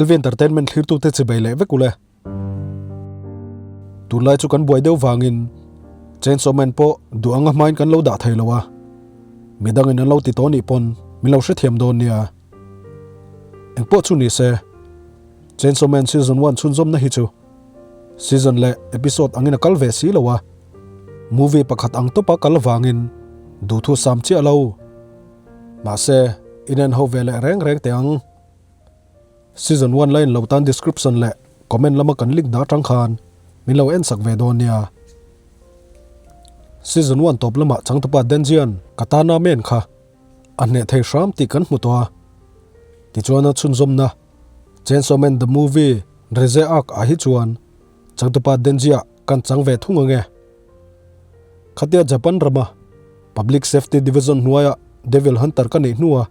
LV Entertainment thlirtute chibei leh vek ule. Tunlai chu kan buai deuh vangin Chainsaw Man pawh duh anga hmain kan lo dah thei lo a, midangin an lo ti tawh nih pawn min lo hrethiam dawn nia. Engpawh chu ni se, Chainsaw Man Season One chhunzawmna hi chu Season leh Episode angin a kal ve si lo a, Movie pakhat ang tawpa kal vangin duhthu sam chiah lo. Mahse, inen ho ve leh reng reng teh ang. Season one line lo tan description leh comment lama kan link dah atang khan min lo en sak ve dawn nia. Season one tawp lamah changtupa Denzian Katana men kha a hneh thei hram tih kan hmu tawh a. Tichuan a chhunzawmna Chainsaw Man The Movie Reze Arc ah hi chuan changtupa Denjia kan chang ve thung ang e. Khatia Japan rama Public Safety Division hnuaia Devil Hunter ka neih hnua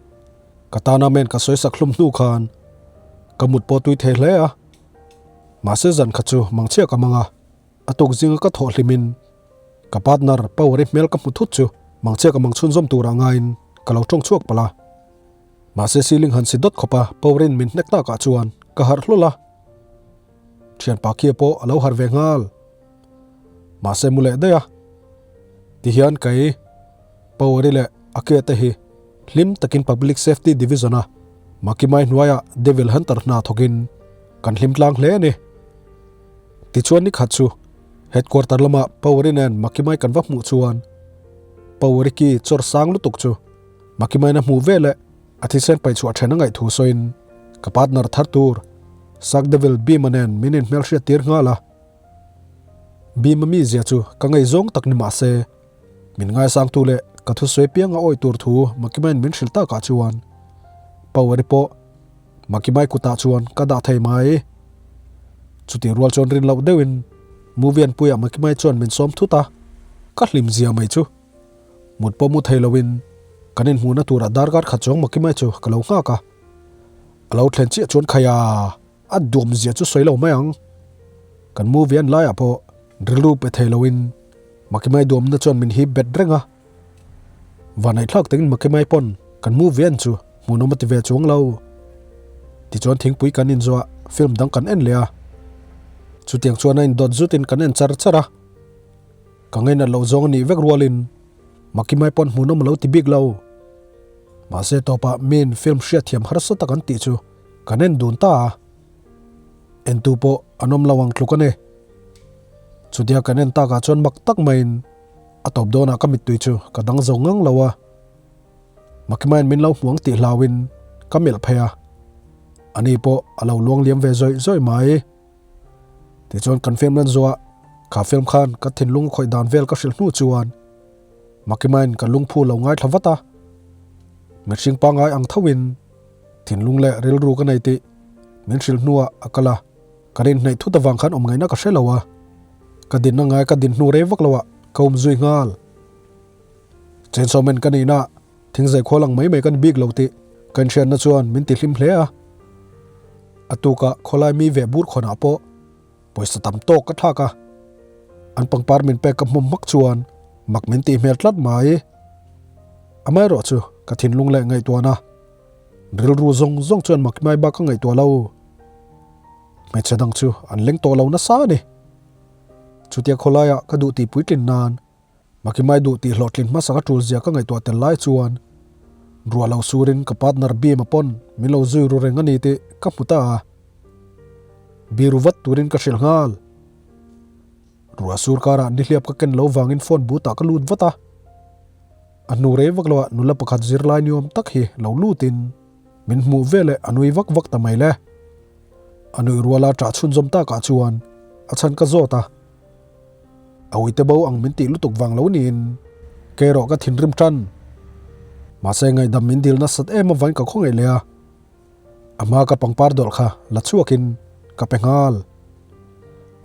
Katana men ka sawi sak hlum hnu khan ka mut pawh tui thei hle a, mahse zan kha chu mangchhia ka mang a, a tuk zinga ka thawh hlimin ka partner Power-i hmel ka hmu thut chu mangchhia ka mang chhunzawm turah ngaiin ka lo tawng chhuak palh a, mahse ceiling han si dawt khawpa Power-in min hnek takah chuan ka harh hlawl a, thianpa khi pawh a lo harh ve nghal. Mahse mu leh daih a, tihian kei Power-i leh a ke te hi hlim takin Public Safety Division-a Makimai hnuaia Devil Hunter hna thawkin kan hlim tlang hle a ni. Tichuan ni khat chu Headquarter lama Power-i nen Makimai kan va hmuh chuan Power-i ki chawr sang lutuk chu Makimaiin a hmuh ve leh a thisen paihchhuah then a ngaih thu sawiin ka partner thar tur Shark Devil Bhima nen min inhmelhriat tir nghal a. Bhima mizia chu ka ngaihzawng tak ni mah se Min ngaisangtu leh ka thusawi pianga awi tur thu Makimain min hrilh takah chuan Power-i pawh Makimai kutah chuan ka dah thei mai. Chutih rual chuan rin loh deuhin movie an puiah Makimai chuan min sawm thut a, ka hlim zia mai chu. Mut pawh mu thei loin kan inhmuhna turah darkar khat chuang Makimai chu ka lo nghak a, a lo thlen chiah chuan khaia a duam zia chu sawi lo mai ang. Kan movie an laiah pawh rilru pe thei loin Makimai duamna chuan min hip bet reng a, vanaihthlak takin Makimai pawn kan movie en chu hmuhnawm a ti ve chuang lo. Tichuan thingpui kan inzuah film dang kan en leh a, chutiang chuan a indawt zutin kan en char char a, ka ngainat loh zawng a nih vek rualin Makimai pawn hmuhnawm a lo ti bik lo. Mahse tawpah miin film hriatthiam harsa tak an tih chu kan en dun ta a. Entu pawh an awm lo ang tluk a ni. Chutia kan en takah chuan mak tak maiin a tawp dawnah ka mittui chu ka dang zo ngang lo a. Makimain min lo hmuang tih hlauin ka melh phei a, ani pawh a lo luang liam ve zawih zawih mai. Tichuan kan film lan zuah kha film khan ka thinlung khawih dan vel ka hrilh hnu chuan Makimain ka lungphu lo ngaithla vat a, mihring pangngai ang thoin Thinlung leh rilru ka nei tih min hrilh hnuah a kal a, ka rinhnaih thut avang khan awm ngaihna ka hre lo a, ka dinna ngai ka din hnu rei vak loah ka um zui nghal. Chainsaw Man ka nihna thingzai khual ang mai mai ka ni bik lo tih ka inhriatna chuan min ti hlim hle a, a tukah khawlai mi veh bur khawnah pawh pawisa tam tawk ka thlak a, an pangpar min pek ka hmawm hmak chuan mak min tih hmel tlat mai. Amaherawh chu ka thinlung leh ngaihtuahna Rilru zawng zawng chuan Makimai bak a ngaihtuah lo. Hmeichhe dang chu an leng tawh lo nasa a ni. Chutia khawlaiah ka duh tih puitlin nan Makimai duh tih hlawhtlin hmasa ka tul zia ka ngaihtuah tel lai chuan ruah lo surin ka partner Bima pawn min lo zui ru reng a ni tih ka hmu ta a. Biru vat turin ka hrilh nghal. Ruah sur karah nihliap ka ken lo vangin phone booth ah ka lut vat a. A hnu rei vak loah nula pakhat zirlai ni awm tak hi lo lutin min hmuh ve leh a nui vak vak ta mai le. A nuih ruala ṭah chhunzawm takah chuan a chhan ka zawt a. A uite bo ang min tih lutuk vang lo niin kei erawh ka thinrim ṭan. Mahse ngaihdam min dil nasat em avain ka khawngaih leh a. A hma ka pangpar dawlh kha la chhuakin ka pe nghal.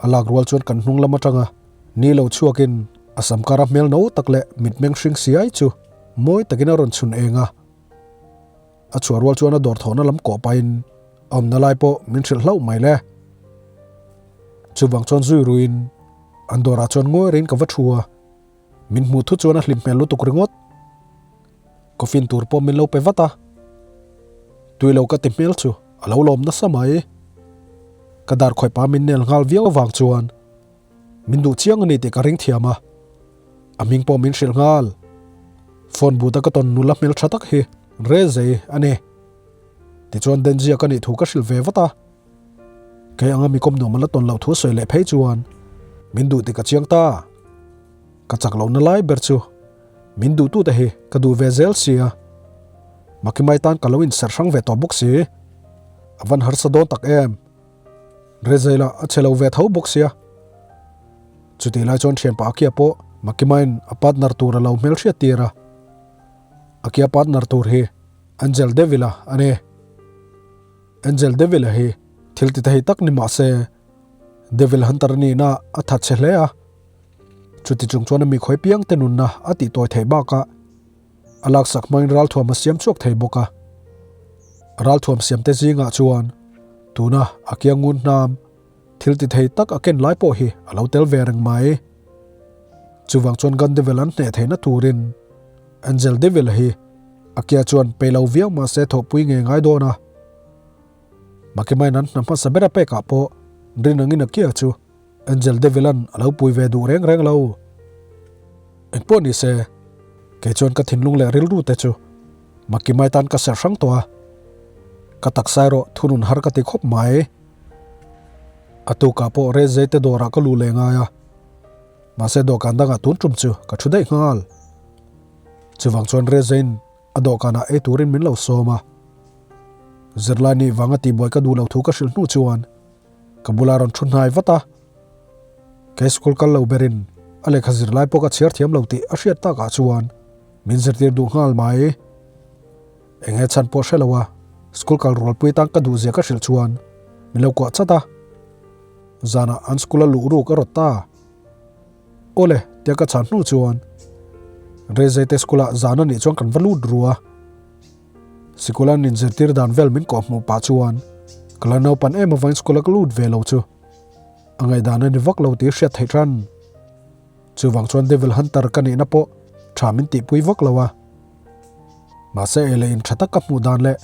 A lak rual chuan kan hnung lam atanga ni lo chhuakin a sam kara hmel no tak leh mitmeng hring siai chu mawi takin a rawn chhun eng a. A chhuah rual chuan a dawr thawhna lam kawh pahin a awmna lai pawh min hrilh hlauh mai le. Chuvang chuan zui ruiin an dawrah chuan ngawi rein ka va thu a. Min hmuh thu chuan a hlim hmel lutuk ringawt. Coffin tur pawh min lo pe vat a. Tui lo ka ti hmel chu a lo lawm nasa mai. Ka dar khawih pa min nel nghal viau avang chuan min duh chiang a ni tih ka ring thiam a, a hming pawh min hrilh nghal. Phone but a ka tawn nula hmel tha tak hi re zei a ni. Tichuan Denjia ka nih thu ka hrilh ve vat a, kei anga mi kawm nuam a la tawn loh thu sawi leh phei chuan min duh tih ka chiang ta. Ka chak lohna lai ber chu min duhtute hi ka duh ve zel sia, Makimai tan ka lo inserh hrang ve tawh bawk si. A van harsa dawn tak em? Rezaila a che lo ve tho bawk sia. Chutih lai chuan thianpa Akia pawh Makimain a partner tur a lo hmelhriat tir a. Akia partner tur hi Angel Devil-a a ni. Angel Devil-a hi thil ti thei tak ni mah se Devil Hunter a nihna a that chhe hle a. Chuti chung chuan a mi khawi piang te nunna a tih tawi theih bakah A laksak hmangin ralthuam a siam chhuak thei bawk a. Ralthuam siamte zingah chuan tuna a kiangun hnam thil ti thei tak a ken lai pawh hi a lo tel ve reng mai. Chuvang chuan Gun Devil an hneh theihna turin Angel Devil hi a kia chuan pe lo viau mahse thawhpui ngei ngai dawn a. Makimain an hna hmasa ber a pekah pawh rin angin a kia chu Angel Devil-a'n a lo pui ve duh reng reng lo. Engpawh ni se, kei chuan ka thinlung leh rilru te chu Makimai tan ka serh hrang tawh a, ka taksa erawh thunun har ka ti khawp mai. A tukah pawh Rezei te dawrah ka luh leh ngai a, mahse dawhkan dangah tun tum chu ka thu daih nghal. Chuvang chuan Rezei'n a dawhkanah ei turin min lo sawm a, zirlai nih vanga tihbuai ka duh lo thu ka hrilh hnu chuan Ka bula rawn thu hnai vat a, kei school kal lo berin a lehkha zirlai pawh ka chhiar thiam lo tih a hriat takah chuan min zirtir duh nghal mai. Eng he chhan pawh hre lo a, school kal rualpui tan ka duh zia ka hrilh chuan min lo kuah chat a, zanah an school a luh ruk a rawt ta. Awle, tia ka chhan hnu chuan Rezeite school ah zan a nih chuan kan va lut ru a. Sikul an inzirtir dan vel min kawh hmuh pah chuan ka la naupan em avangin school a ka lut ve lo chu a ngaihdan a ni vak lo tih hriat theih ran. Chuvang chuan Devil Hunter ka nihna pawh tha min tihpui vak lo a. Mahse ei leh in tha tak ka hmuh dan leh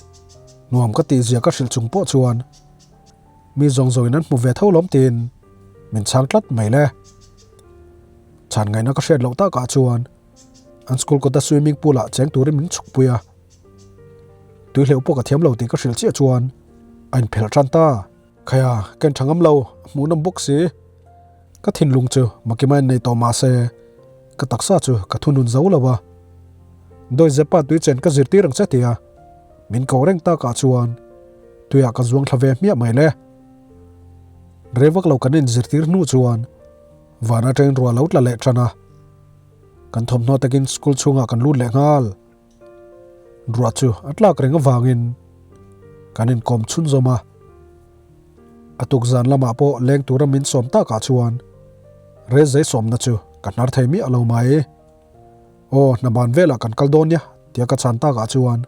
nuam ka tih zia ka hrilh chung pawh chuan mi zawng zawngin an hmu ve tho lawm tiin min chhang tlat mai le. Chhan ngaihna ka hriat loh takah chuan An school kawta swimming pool ah cheng turin min chhuk pui a, tui hleuh pawh ka thiam lo tih ka hrilh chiah chuan a inphelh tan ta. Khaia, ka intha ngam lo, a hmuhnawm bawk si. Ka thinlung chu Makima in nei tawh mah se ka taksa chu ka thunun zo lo a. Dawi Zepa tui chen ka zirtir ang che tia min ko reng takah chuan tuiah ka zuang thla ve hmiah mai le. Rei vak lo kan inzirtir hnu chuan van atangin ruah lo tla leh tan a. Kan thawmhnaw takin school chhungah kan lut leh nghal. Ruah chu a tlak reng avangin kan inkawm chhunzawm a. A tuk zan lamah pawh leng tura min sawm takah chuan Rezei sawmna chu ka hnar thei miah lo mai. Aw, hna ban velah kan kal dawn nia tia ka chhan takah chuan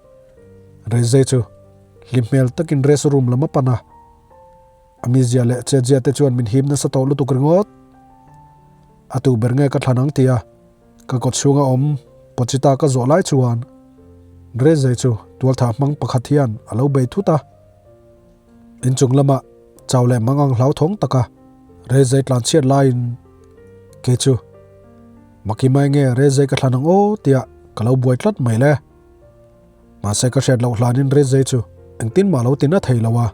Rezei chu hlim hmel takin rest room lam a pan a. A mizia leh chetzia te chuan min him nasa tawh lutuk ringawt. A tu ber nge ka thlan ang tia ka kawt chhunga awm Pochita ka zawh lai chuan Rezei chu tualthah hmang pakhat hian a lo bei thut a. Inchung lamah chau leh mangang hlauthawng taka Rezei tlan chhiat laiin kei chu Makimai nge Rezei ka thlan ang aw tia ka lo buai tlat mai le. Mahse ka hriat loh hlanin Rezei chu engtin mah lo ti na thei lo a.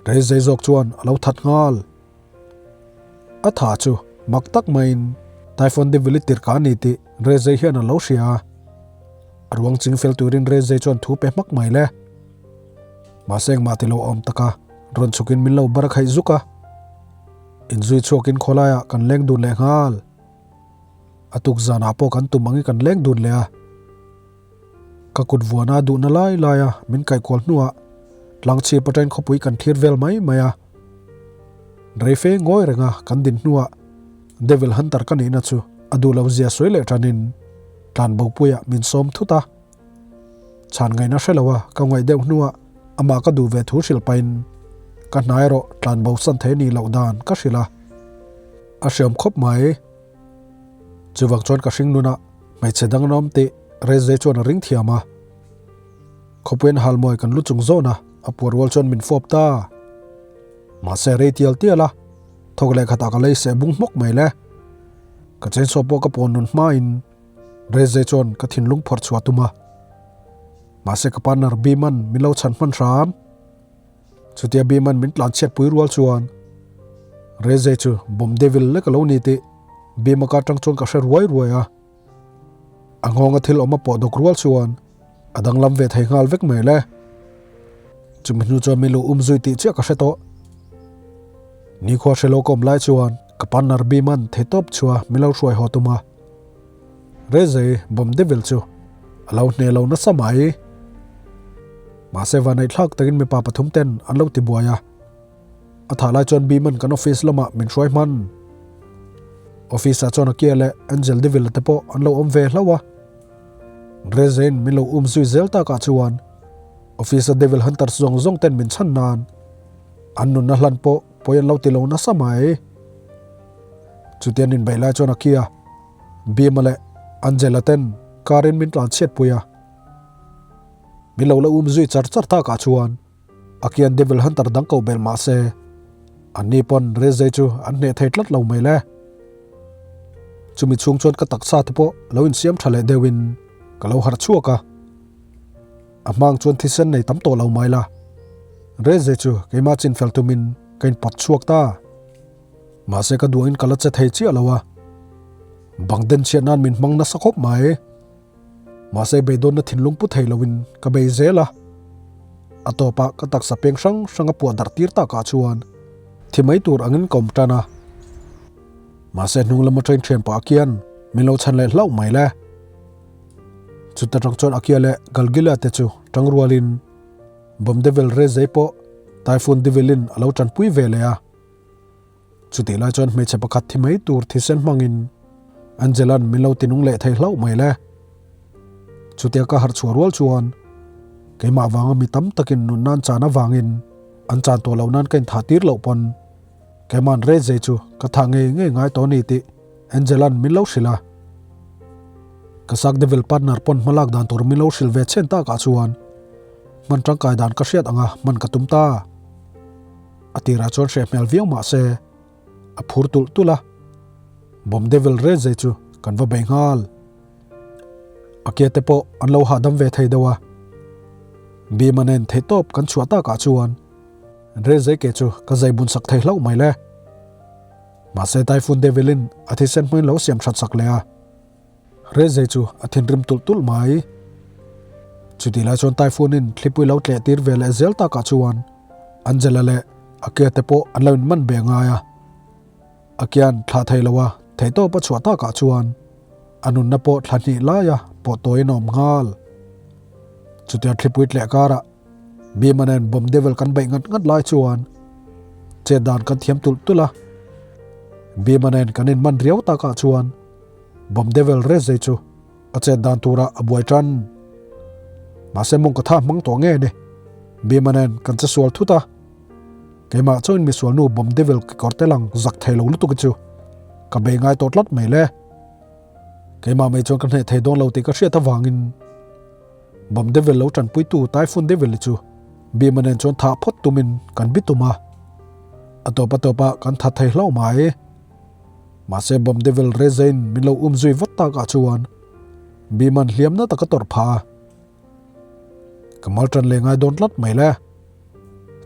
Rezei zawk chuan a lo that nghal. A tha chu mak tak maiin Typhoon Devil i tirh ka a ni tih Rezei hian a lo hria a. A ruang ching fel turin Rezei chuan thu pe hmak mai le. Mahse engmah ti lo awm taka rawn chhukin min lo bar a khaih zuk a. Inzui chhuakin khawlaiah kan leng dun leh nghal. A tuk zanah pawh kan tum angin kan leng dun leh a. Ka kut vuana duhna lai laia min kaihkual hnuah tlangchhip atangin khawpui kan thlir vel mai mai a. Reife ngawi renga kan din hnuah Devil Hunter ka nihna chu a duh lo zia sawi leh tanin tlanbopuiah min sawm thut a. Chhan ngaihna hre lo a ka ngaih deuh hnuah amah ka duh ve thu hrilh pahin ka hna erawh tlanbo san thei nih loh dan ka hrilh a. A hriam khawp mai. Chuvang chuan ka hring nunah hmeichhe dang an awm tih Rezei chuan a ring thiam a. Khawpuiin halmawi kan lu chung zawn a, a puar rual chuan min fawp ta. Mahse rei tial tial a, thawk leh khatah ka lei seh bung hmawk mai le. Ka chainsaw pawh ka pawn nun hmain Reze chuan ka thinlung phawrh chhuah tum a. Mahse ka partner Biman min lo chhan hman hram. Chutia Biman min tlan chhiat pui rual chuan Reze chu bomb devil lek a lo ni tih Bima ka atang chuan ka hre ruai ruai a. A nghawnga thil awm a pawh dawk rual chuan a danglam ve thei nghal vek mai le. Chumi hnu chuan min lo um zui tih chiah ka hre tawh. Nikhua hre lo ka awm lai chuan ka partner Biman theitawp chua min lo hruai haw tum a. Rezei bawm devil chu a lo hne lo nasa mai. Mahse vaneihthlak takin mipa pathum ten an lo ti buai a. A thah lai chuan Biman kan office lamah min hruai hman. Office ah chuan Akia leh Angel Devil te pawh an lo awm ve hlauh a. Rezein min lo um zui zel takah chuan office a Devil Hunters zawng zawng ten min chhan nan an nunna hlan pawh pawi an lo ti lo nasa mai. Chutian inbeih lai chuan Akia, Bima leh Angela ten car in min tlan chhiat pui a. Min lo la um zui char char takah chuan A kian Devil Hunter dang ko bel mah se, anni pawn Rezei chu an hneh thei tlat lo mai le. Chumi chhung chuan ka taksa te pawh lo insiam tha leh deuhin ka lo harh chhuak a. A hmang chuan thisen nei tam tawh lo mai la. Rezei chu keimah chinfel tumin ka inpawt chhuak ta. Mahse ka duangin ka la che thei chiah lo a. Bang den chhiat nan min hmang nasa khawp mai. Mahse beidawnna thinlung pu thei loin ka bei zel a. A tawpah ka taksa peng hrang hrang a puah darh tir takah chuan thi mai tur angin ka awm tan a. Mahse hnung lama train thian pah khian min lo chhan leh hlauh mai le. Chuta tang chuan Akia leh Galgila te chu tang rualin Bomb Devil Rezei pawh Typhoon Devilin a lo tanpui ve leh a. Chutih lai chuan hmeichhe pakhat thi mai tur thisen hmangin Angela'n min lo tinung leh thei hlauh mai le. Chutia ka harh chhuah rual chuan keimah vanga mi tam takin nun nan chan avangin an chan tawh loh nan ka inthah tir loh pawn keima'n Rezei chu ka thah ngei ngei ngai tawh a ni tih Angela'n min lo hrilh a. Ka sak devil partner pawn hmalak dan tur min lo hrilh ve chhen takah chuan hman tangkai dan ka hriat anga hman ka tum ta. A tirah chuan hreh hmel viau mah se a phur tulh tulh a, Bomb Devil Rezei chu kan va bei nghal. A ke te pawh an lo hahdam ve thei deuh a, Bima nen theihtawp kan chhuah takah chuan Rezei ke chu ka zai bun sak thei hlauh mai le. Mahse Typhoon Devil-in a thisen hmuin lo siam that sak leh a. Rezei chu a thinrim tulh tulh mai. Chutih lai chuan Typhoon-in thlipui lo tleh tir ve leh zel takah chuan Angela leh Akia te pawh an lo inman be ngai a. Akia'n thlah thei lo a, theihtawp a chhuah takah chuan a nunna pawh thla hnih laia pawh tawiin a awm nghal. Chutia thlipui tleh karah Bima nen Bomb Devil kan beih ngat ngat lai chuan chet dan kan thiam tulh tulh a. Bima nen kan inman riau takah chuan Bomb Devil Rezei chu a chet dan turah a buai tan. Mahse mawng ka tha hmang tawh nge ni. Bima nen kan che sual thut a. Keimah chuan misual nu Bomb Devil kekawr te lang zak thei lo lutuk hi chu ka bei ngai tawh tlat mai le. Keimah mai chuan ka hneh thei dawn lo tih ka hriat avangin Bomb Devil lo tanpuitu Typhoon Devil hi chu Bima nen chuan thah phawt tumin kan bi tum a. A tawp a tawpah kan tha thei hlauh mai. Mahse Bomb Devil Rezain min lo um zui vat takah chuan Biman hliamna tak a tawrh phah a. Ka mal tan leh ngai dawn tlat mai le.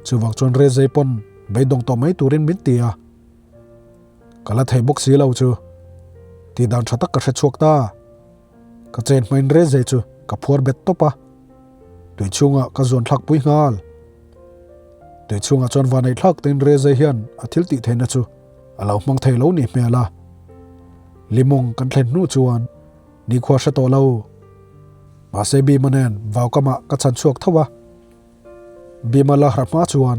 Chuvang chuan Rezai pawn beidawng tawh mai turin min ti a. Ka la thei bawk si lo chu tih dan tha tak ka hre chhuak ta. Ka chen hmain Rezai chu ka phuar bet tawp a. Tui chhungah ka zuan thlak pui nghal. Tui chhungah chuan vanei thlak tein Rezai hian a thil tih theihna chu a lo hmang thei lo nih hmel a. Limawng kan thlen hnu chuan nikhua hre tawh lo. Mahse Bima nen vaukamah ka chhan chhuak tho a. Bima la hra hma chuan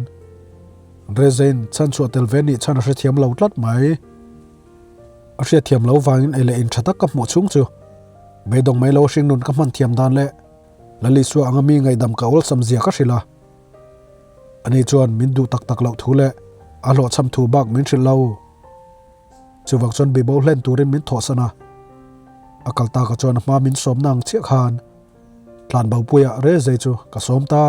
Rezain chhan chhuah tel ve nih chhan a hrethiam lo tlat mai. A hriatthiam lo vangin ei leh in tha tak ka hmuh chhung chu beidawng mai lo hringnun ka hman thiam dan leh Lalisua anga mi ngaihdam ka awlsam zia ka hrilh a. Ani chuan min duh tak tak loh thu leh a hlawhchham thu bak min hrilh lo. Chuvang chuan bibo hlen turin min thawhsan a. A kal taka chuan a hma min sawmna ang chiah khan tlan bopuiah Rezei chu ka sawm ta.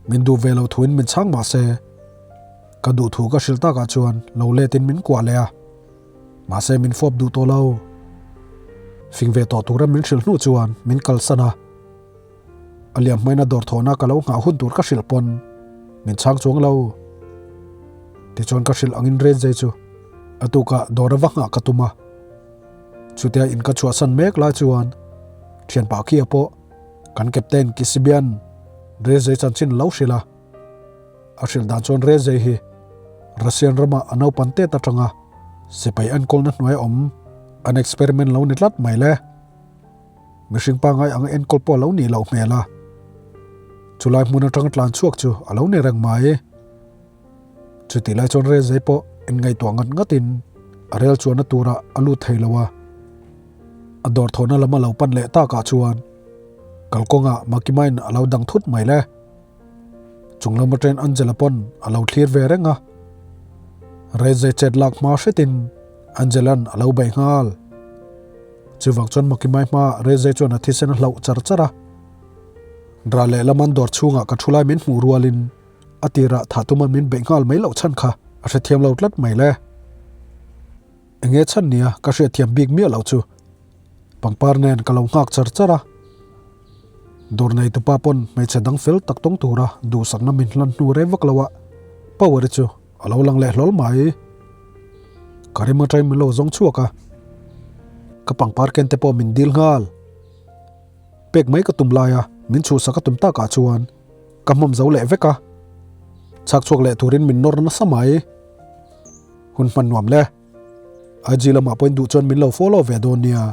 Min duh ve lo thuin min chhang mah se. Ka duhthu ka hrilh takah chuan lo letin min kuah leh a, mahse min fawp duh tawh lo. Fing ve tawh tura min hrilh hnu chuan min kalsan a, a liam hmaina dawr thawhna ka lo nghah hun tur ka hrilh pawn min chhang chuang lo. Tichuan ka hrilh angin Renzei chu a tukah dawr a va nghah ka tum a, chutia in ka chhuahsan mek lai chuan thianpa Kia pawh kan captain Kisibian Renzei chanchin lo hrilh a. A hrilh dan chuan Rezei hi Russian rama a naupan tet atanga sipai enkawlna hnuai awm an experiment lo ni tlat mai le. Mihring pangai anga enkawl pawh a lo nih loh hmel a, chulai hmun atanga tlan chhuak chu a lo ni reng mai. Chutih lai chuan Rezei pawh inngaihtuah ngat ngatin a rel chuanna turah a lut thei lo a, a dawr thawhna lam a lo pan leh takah chuan kalkawngah Makimain a lo dang thut mai le. Chung lam atangin Angela pawn a lo thlir ve reng a, Rezai chet lak hma hretin Angela'n a lo bei nghal. Chuvang chuan Makimai hmaah Rezai chuan a thisen a hlauh char char a. Ra lehlam an dawr chhungah ka thu lai min hmuh rualin a tirah thah tuma min beih nghal mai loh chhan kha a hrethiam lo tlat mai le. Enge chhan nia ka hriatthiam bik miah loh chu Pangpar nen ka lo nghak char char a, dawr neitupa pawn hmeichhe dang fel tak tawng tura duhsakna min hlan hnu rei vak loah Power-i chu a lo lang leh hlawl mai. Ka rim atangin min lo zawng chhuak a, ka pangpar ken te pawh min dil nghal. Pek mai ka tum laia min chhuhsak a tum takah chuan ka hmawm zo leh vek a, chhak chhuak leh turin min nawr nasa mai. Hun hman nuam le. IG lamah pawhin duh chuan min lo follow ve dawn nia.